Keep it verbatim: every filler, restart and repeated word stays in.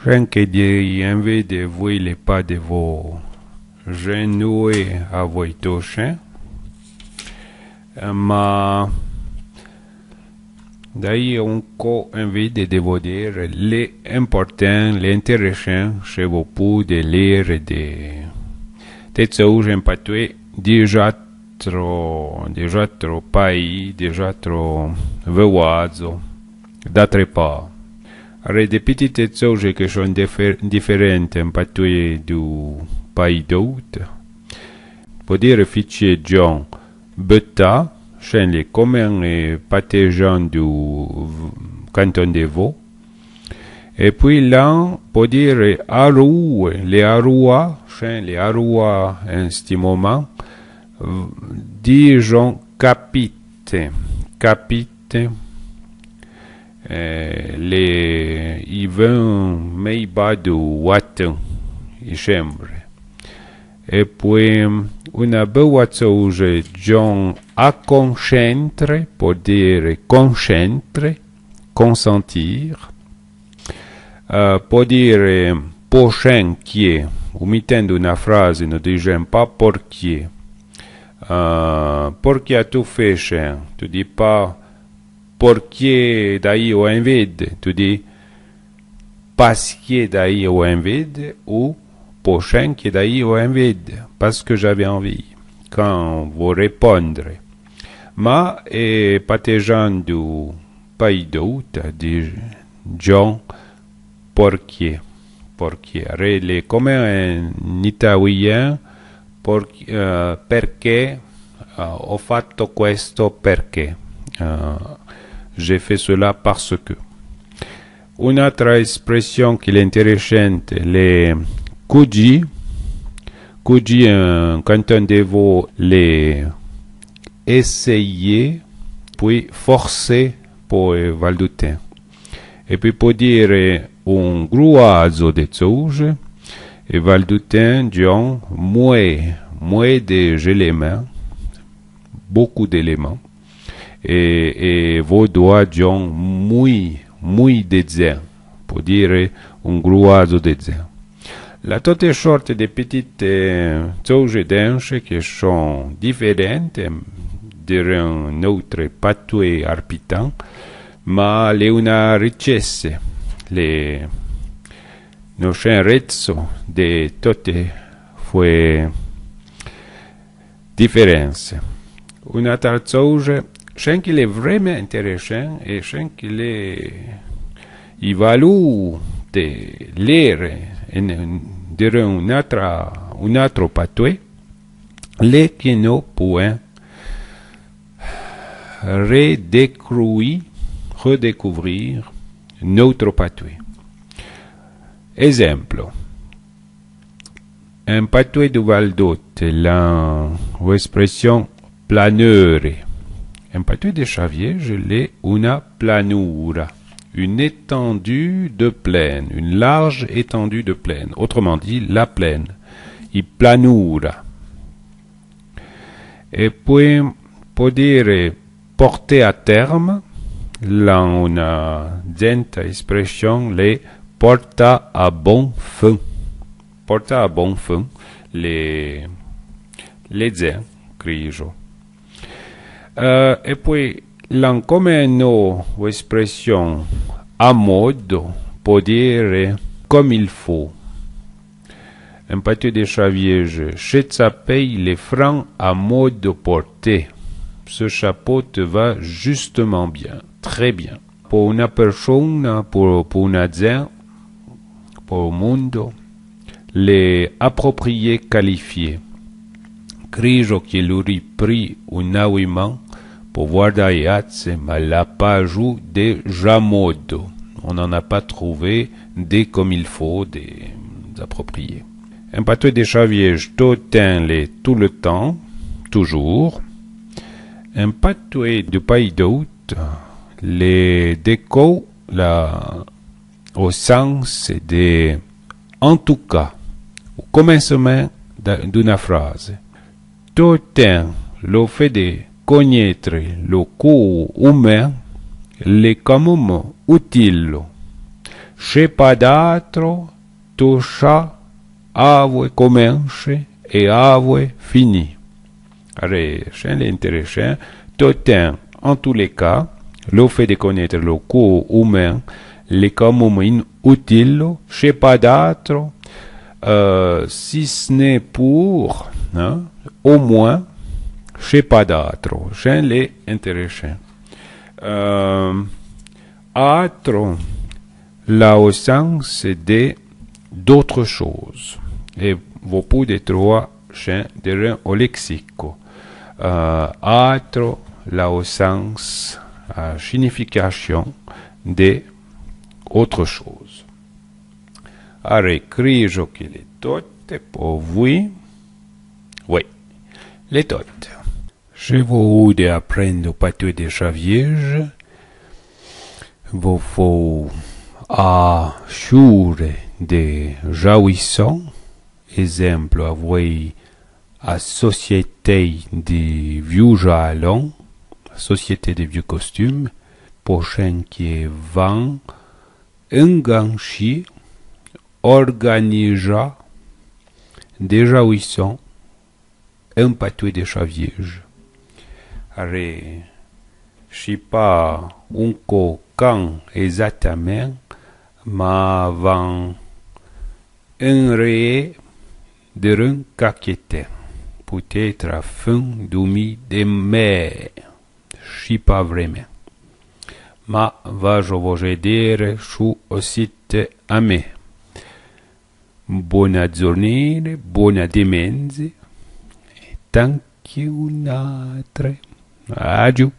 Chen que dèi envie de voué le pa de vo jen noué avoué to chen. Ma dèi onco envie de, de vo dere le important, le intéressant, che vo poude lere de, de tsouje en patoué, de j'atro, de j'atro payi, de j'atro vouazo, d'atre pa. Aré de petite tsouje que son difer-, diferente en patoué du payi d'oute. Po dere fiche John Beta, chen le comen e patejan du v-, canton de Vaud. E pui l'an, po dere aroue, le aroua, chen le aroua en sti moman, v-, dijon capite, capite, eh, le, i vin mei ba du watin, i chembre. E pui, una beua tsouje, John aconcentre, po dere concentre, consentir. Eh, po dere, po chen que, u mitan d'una fraze, no dijen pa porqué. Eh, porqué a-tu fé chen, tu di pa porqué dèi o envie de, tu di pasqué dèi o envie de, u po chen que dèi o envie de, parce que j'avais envie, can vo repondre. Ma e patejan du payi d'oute, di John porqué, porqué. Aré le comen en italian, por-, eh, perché, eh, ho fatto questo perché. Eh, j'ai fait cela parce que. Un'atra expression que l'è interessante, le cougi, cougi en canton de Vaud, le essayer, pui forcer po e Val-d'Outan. E pui po dere un grouazo de tsouje, e Val-d'Outan, John, moué, moué de j'éléments, beaucoup d'éléments. E, e Vaudois, John, moué, moué de dzen, po dere un grouazo de dzen. L'a tote sorte de petite, eh, tsouje denche que son diferente, eh, de un autre patoué arpitan, ma l'è una richesse, le, no chen rezo de tote foué diference. Un'atra tsouje, chen que l'è vraiment interessant e chen que l'è i valou de lere en, en, dere un atra, un atro patoué, l'è que no pouin redécroui, redécouvrir noutro patoué. Exemple. En patoué du Val d'Outa, l'a l'expression planeure. En patoué de Chavièje, l'è una planoura. Une étendue de plaine, une large étendue de plaine. Autrement dit, la plaine. I planoura. E pui, po dire porter à terme, l'a una dzenta expression, l'è porta a bon fin. Porta a bon fin, le, le dzen, crijo. Eh, e pui, l'a comme no expression a modo, po dire comme il faut. En patoué de Chavièje, che tsapèi l'è fran a modo por te. Ce chapeau te va justement bien, très bien. Po una persona, po, po una dzen, po mondo, l'è approprié, qualifié. Crijo que l'ouri pri un aouiman po vouardà i atse, ma l'a pa jou de j'amodo. On n'en a pas trouvé de comme il faut, des appropriés. En patoué de Chavièje, to ten l'è tout le temps, toujours. En patoué du Payi d'Oute, l'è de cou la, au sens de en tout cas, au commencement de, d'una fraze. To ten, lo fait de cognétre lo cou umin, l'è quand même utilo. Ch'est pas d'âtro, to cha avoue comenché é avoue fini. Aré, chin l'é intéressant. Tot en, en tous les cas, le fait de connaître le corps humain, l'é quand même inutile, ch'est pas d'âtro, euh, si ce n'est pour, hein, au moins, ch'est pas d'âtro. Chin l'é intéressant. Euh, âtro, l'a o sens de d'autre chose. É vo poude trouà chin derin o lexico. Euh, âtro l'a o sens, a signification de autre chose. Aré, crijo que l'é tot po vouì. Oui, l'é tot. Si vo oude aprinde o patoué de Chavièje, vo fô a choure de jaouisson, exemple, avoué a société de Viou-Jalon, société de vieux costumes, po chin que van enganchi, organija de jaouisson, en patoué de Chavièje. Aré, chi pa ouncò can exactamin, ma van enréé derin caquetin, peut-être a fin dou mi de mé, chi pa vrémin. Ma vajo vo-z-é dere chu o site a mé. Bona zornére, bona demenze, é tanque oun'atre. Adiu.